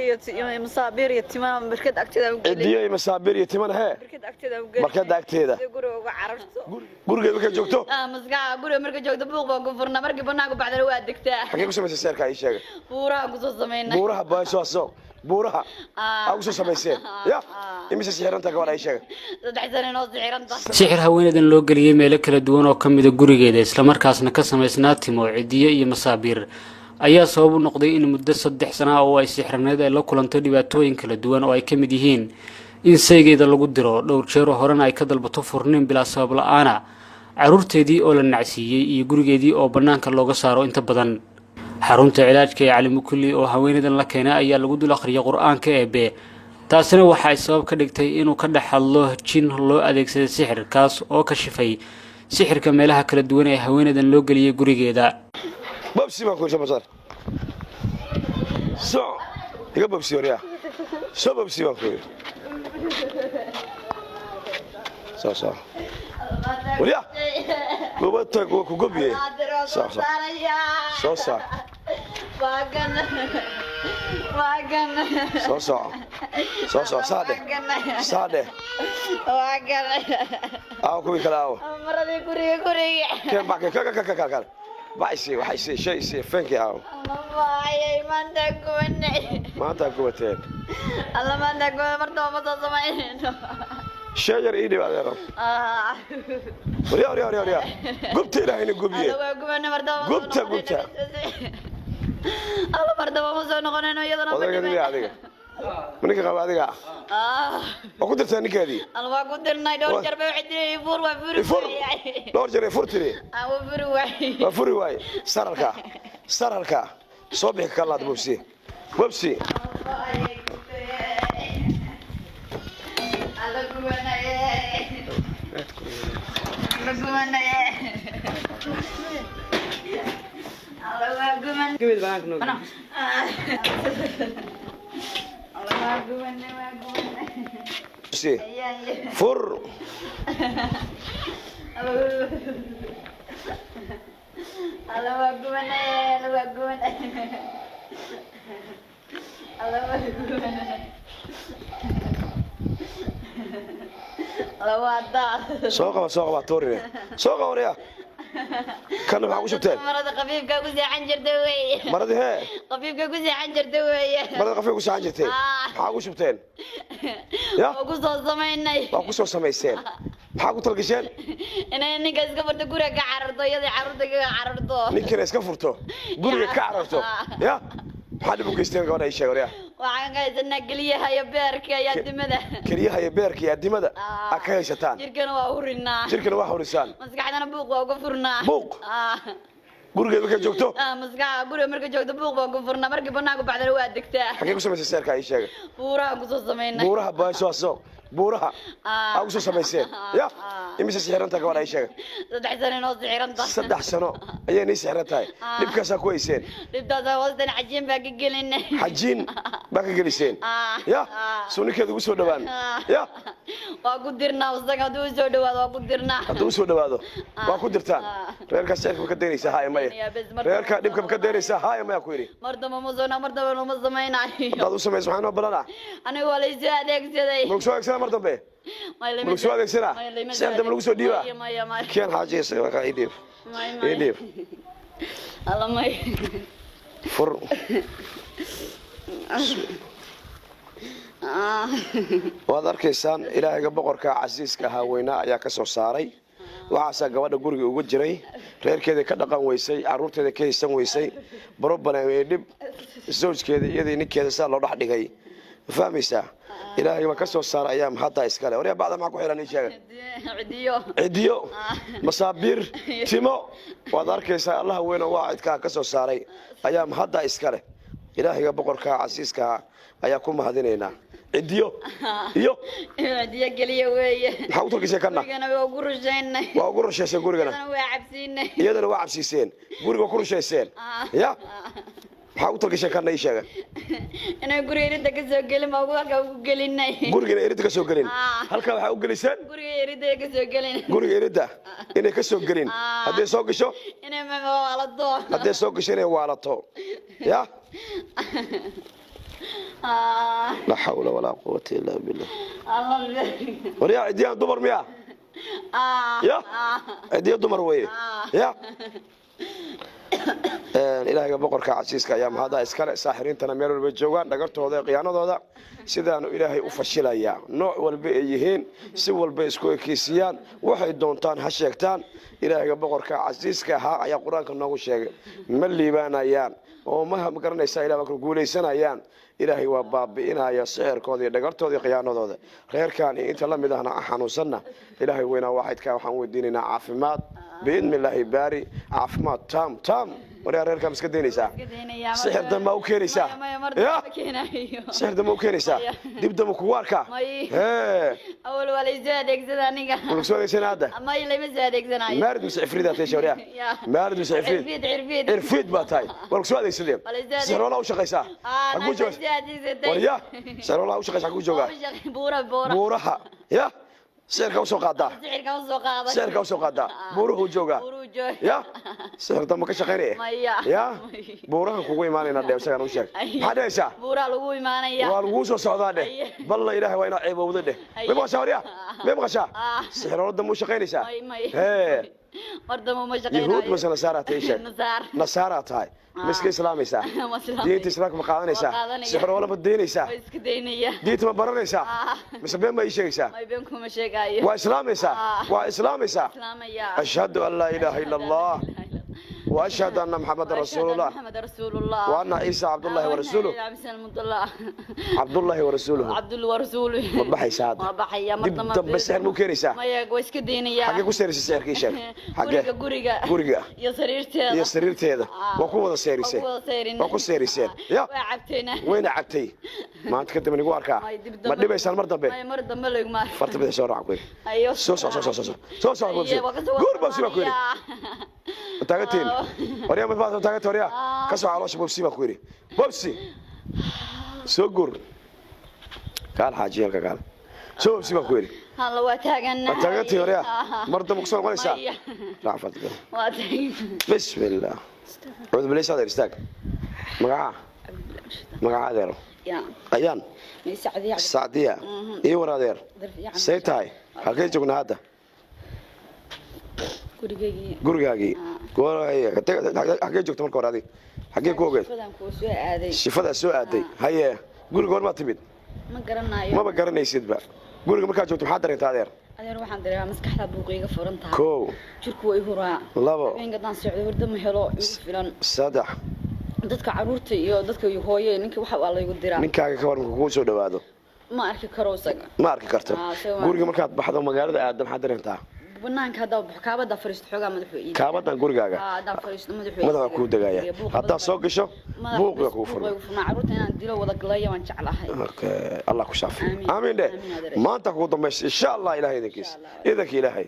Iyo masaabiir iyo timana barkad agteeda u gelin. Cidiyo iyo masaabiir iyo timana hee? Barkad agteeda u gelin. Barkada agteeda. Si guriga uga cararto. Gurigeed markay joogto? Ah, maskaxa guriga marka joogto buuq baan ku furnaa, markii banaanku baxdana waa degtaa. Xagee ku samaysay seerka, ii sheega? Buuraha kusoo samaynay. Buuraha baasooso, buuraha aa kusoo samayseen ya? Imise sixiranta gabadha, ii sheega? 3 sano inoo sixiranta. Sixir haweeneydan loo geliyey meelo kala duwan oo ka mida gurigeeda, islamarkaasna ka samaysnaa timo, cidiyo iyo masaabiir, ayaa sabab u noqday in muddo 3 sana ah oo ay sixirneed ay la kulanto dhibaatooyin kala duwan oo ay ka mid yihiin in saygeeda lagu diro, dhowr jeer oo horena ay ka dalbato furniin bilaa sabab la-aana, carruurteedii oo la nacsiiyey iyo gurigeedii oo bannaanka looga saaro inta badan. Xarunta cilaajka ee Cali Mukulli oo haweeneydan la keenay ayaa lagu dul akhriyay Qur-aanka Eebe, taasina waxa ay sabab ka dhigtay inuu ka dhex hadlo jin loo adeegsaday sixir, kaas oo kashifay sixirka meelaha kala duwan ee haweeneydan loo geliyey gurigeeda. Babsi baan ku yidhi, soo soc, iga babsi, waryaa, soo babsi baan ku yidhi, soo soc, waryaa, gubata waa ku gobiye, soc soc, soo saar. Waa kan, waa kan. Soo soco, soo soco, saa dheh, saa dheh. Waa kan. Aawo kuwii kale, aawo? Maradii guriga, guriga. Keen bac, keen, ka ka ka ka bac isii, waxa isii, shay isii, feenkii aawo? Waayay, maanta gubanay. Maanta gubateen. Alla, maanta gubanay, martaba ma soo samaynayno. Shay yar ii dhib, adeero. Waryaa, waryaa, waryaa, waryaa, gubta, ilaahayna gubiye. Alla, waa gubanay, martaba ma soo Gubta, noqonayno. gubta. Alla, martaba ma soo noqonayno iyadana ma Odayga dhiman. miya adiga? Ma ninka qaba adiga? Ah. Waa ku dirtaa ninkeedii? Alla, waa ku dirnay dhowr jeer bay, waxay tiri ifur, waa furi Ifur. waayay. Dhowr jeer ifur tiri. Ah, waa furi waayay. Waa furi waaye. Sararka, sararka soo bixi kalaad, bobsi, bobsi. Waayay, gubtay. Alla, gubanay. Alla, gubanay. Alla, waa guban. Alla, waa gubanay, waa gubanay. Bobsi fur. Alla, waa gubanay, alla, waa gubanay. Alla, waa gubanay. Alla, waa daad. Soo qaba, soo qaba, tuurine, soo qaba, waryaa, kana maxaa ku shubteen? Marada khafiifka ku seexan jirta weeye. Maradii hee? Khafiifka ku seexan jirta weeye. Marada qafiif ku seexan jirtay? Ah. Maxaa ku shubteen ya? Waa ku soo samaynay. Waa ku soo samayseen, maxaa ku talgasheen? Inay ninka iska furto, guriga ka cararto, iyadii carruurta kaga cararto. Ninkina iska furto, guriga ka cararto ya? Maxaa dhib u geysteen gabadha, ii sheeg, waryaa? Waxaan ka haysanaa keliyaha iyo beerka iyo addimada. Keliyaha iyo beerka iyo addimada aad ka haysataan. Jirkana waa hurinaa. Jirkana waa hurisaan. Maskaxdana buuq waa uga furnaa. Buuq? Ah. Gurigeed markay joogto? Ah, maskaxa guriga marka joogto buuq baan ku furnaa, markii banaanku baxdana waa degtaa. Xagee ku samaysay seerka, ii sheega? Buuraha kusoo samaynay. Buuraha baasooso, buuraha aa kusoo samayseen ya? Imise sixiranta gabadha, ii sheega? 3 sano inoo sixiranta. 3 sano ayay nii sixiran tahay. Dhibkaasaa ku hayseen. Dhibtaas hoostan xajiin baa ka gelinay. Xajiin baa ka geliseen ya? Suu ninkeeda ugu soo dhawaan ya? Waa ku dirnaa isaga, hadduu usoo dhawaado waa ku dirnaa. Hadduu usoo dhawaado waa ku dirtaan. Reerkaa sixirka ma ka daynaysaa, haaya maya? Reerkaa dhibka ma ka daynaysaa, haaya maya, ku yidhi? Mar damba ma soo, mar damba numa samaynayo. Haddaad u samayso, maxaa noo ballan ah? Aniga waa laysoo adeegsaday. Ma lagu soo adeegsanaa mar dambe? Ma lagu soo adeegsanaa? Sixir dambe lagu soo dhiibaa? Maya, maya. Keen xaajiisa, ii dhiib. Maya. Ii dhiib. Alla, may. Fur. Waad arkaysaan, Ilaahayga boqorka casiiska ahaa weynaa ayaa ka soo saaray. Waxaasaa gabadha guriga uga jiray, reerkeeda ka dhaqan weysay, carruurteeda ka haysan weysay, problem iyo dhib zawjkeeda iyadii ninkeeda saa loo dhex dhigay. Ma fahmaysaa? Ilaahay baa ka soo saaray, ayaa mahadda iskale. Waryaa, bacda maxaa ku xihan, ii sheega? Cidiyo. Cidiyo, masaabiir, timo, waad arkaysaa. Allaha weyn oo waacidkaa ka soo saaray ayaa mahadda iskale. Ilaahayga boqorka casiiska ayaa ku mahadinaynaa. Cidiyo iyo Cidiyo keliya weeye. Maxaa u talgisay kana? Gurigana waa ugu rushaynay. Waa ugu rushayseen gurigana. Iyadana waa cabsiinay. Iyadana waa cabsiiseen, guriga waa ku rushayseen ya? Maxaa u talgashay kana, ii sheega? Inay guriga iridda ka soo gelin baa ugu halkaa ugu gelinay. Gurigana iridda ka soo gelin? Ah. Halkaa waxaa u geliseen? Guriga iridda ka soo gelin. Guriga iridda inay ka soo gelin. Ah. Hadday soo gasho? Inay mawaalato. Hadday soo gasho inay waalato ya? Laa xawla walaa quwata illaa billah. Waryaa, cidiyahan dumar miya? Ya, cidiyo dumar weye. Ya, Ilaahayga boqorka casiiska ayaa mahadda iskale. Saaxiriintana meel walba joogaan, dhagartooda iyo khiyaanadooda sidaanu Ilaahay u fashilayaa. Nooc walba ay yihiin, si walba isku ekeysiiyaan, waxay doontaan ha sheegtaan, Ilaahayga boqorka casiiska ahaa ayaa Qur-aanka noogu sheegay, ma liibaanayaan oo ma garanaysaa. Ilah baa guulaysanayaan. Ilaahay waa baabi'inaya sixirkooda iyo dhagartooda iyo khiyaanadooda. Reerkan iyo inta la mid ahna xanuunsanna, Ilaahay weynaa waaxidka waxaan weydiinaynaa caafimaad biidni Illaahi baari, caafimaad tam tam. Waryaa, reerkaa ma iska daynaysaa? Sixir dambaa u keenaysaa? Ya, sixir damba u keenaysaa? Dib damba kugu arkaa? Hee. Awal waa laysoo adeegsada aniga. Ma lagu soo adeegsanaa hadda? May, layma soo adeegsanayo. Maarid mise cifriidaa tahay, waryaa? Maarid mise cifriid? Cirfiid, cirfiid. Cirfiid baa tahay, waa lagu soo adeegsadeen. Waa laysoo adeeg- Sixroolaa u shaqaysaa? Xaguu jooga? Soo adeegsatay. Waryaa, sixroolaa u shaqaysa, xaguu joogaa? Buura, buura. Buuraha ya sixirka usoo qaadaa? Sixirka usoo qaaday. Sixirka usoo qaadaa, buuruhuu joogaa. Buuruu jooga. Ya, sixir damba ka shaqaynaya? Maya. Ya, buurahan kugu imaanayna dheh, isagaan u sheeg. Maxaa dhehaysaa? Buuraa lagu imaanaya. Waa laguu soo socdaa dheh. Aye. Balla Ilaahay waa inaa ceebowda dheh. May maqashaa waryaa? May maqashaa? Ah. Sixiroola dambe u shaqaynaysaa? May, may. Hee. Mar dambe ma shaqaynayo. Yahuud mase Nasaaraa tahay, sheeg? Nasaar. Nasaaraa tahay, ma iska islaamaysaa? Ma islaamay. Diinta Islaamka ma qaadanaysaa? Waa qaadanaya. Sixiroola ma deynaysaa? Waa iska daynaya. Diinta ma baranaysaa? Ah. Mise been ma ii sheegaysaa? May, been kuma sheegaayo. Waa islaamaysaa? Ah. Waa islaamaysaa? Islaamaya. Ashhadu an laa ilaaha ila Allah wa ashhadu anna Maxamadan rasuulullah. محمد رسول الله. wa anna Ciisa cabdullahi wa rasuuluh. Cabdullahi wa rasuuluhu. عبد الله ورسوله. Ma baxaysaa hadda? Waa baxaya mar Dib dambe sixir ma u keenaysaa? Maya, waa iska daynaya. Xaggee ku seerisay sixirkii? Sheeg, xaggee? Guriga, guriga. Guriga. Iyo sariirteeda. Iyo sariirteeda. Ah. Waa ku wada seeriseen? Waa ku wada seerin. Waa ku seeriseen ya? Waa cabtayna. Wayna cabtay. Maanta kadib nigu arkaa? May, dib Ma dambe- dhibaysaan mar dambe? May, mar dambe laguma arko. Farta bidix soo raac ku yidhi. Ayo. Soo soco, soo soco, soo soco, soo soco. Bobsi. Aye, waa ka soo Guur bobsi baa ku yidhi. wada. Taagantiin waryaa, mid baa taaganta waryaa. Ka soo caloosha bobsi baa ku yidhi. Bobsi soo guur, kaal xaajiyalka, kaal soo bobsi baa ku yidhi. Halla, waa taagannahay. Waa taagantiin waryaa, mar dambe kusoo noqonaysaa? Maya. Raac farta bidix. Waa taagan. Bismillah, cuudu bilaysa. Adeer, istaag. Magaca, magaca adeero? Ya. Ayaan. May, Sacdiya. Sacdiya iyo war adeer. Darfiican. Say tahay? Halkee joognaa hadda? Gurigaygii. Gurigaagii. Xaggee joogta marka hore adig? Xaggee ku ogeed? Shifadan kuu soo aaday. Shifadaa soo aaday. Haye, guriga hor maa timid? Ma garanayo. Maba garanaysidba. Guriga markaad joogto maxaa dareenta, adeer? Adeer, waxaan dareemaa maskaxda buuqiiga furan tahay. Kow. Jirku waa i huraa. Labo. Habeenka haddaan socdo hurdo ma helo igu filan. Saddex. Dadka caruurta iyo dadka iyo hooye ninka waxa waa laygu diraa. Ninkaaga ka war marka kuu soo dhawaado? Ma arki karo isaga. Ma arki karto? Ah, isaga ma- Guriga markaad baxdo, magaalada aadda, maxaa dareentaa? Banaanka haddaa baxo, kaabada fariisto, xoogaa madaxuu ii Kaabadan gurigaaga? Ah, haddaan fariisto madaxuu ii Madaxa degaya. kuu degaya. Buuq Haddaad badan soo gasho, madaxa buuq bas baa kugu buuq furma. igu furmaa. Caruurta inaan dilo wada galaya waan jeclahay. Okay, Allah ku shaafiyo. Amiin. Amiin dheh. Amiin, adeer. Maanta kugu dambaysa insha Allah, Ilahay idinkiis. Insha Allah. Idanka Ilaahay.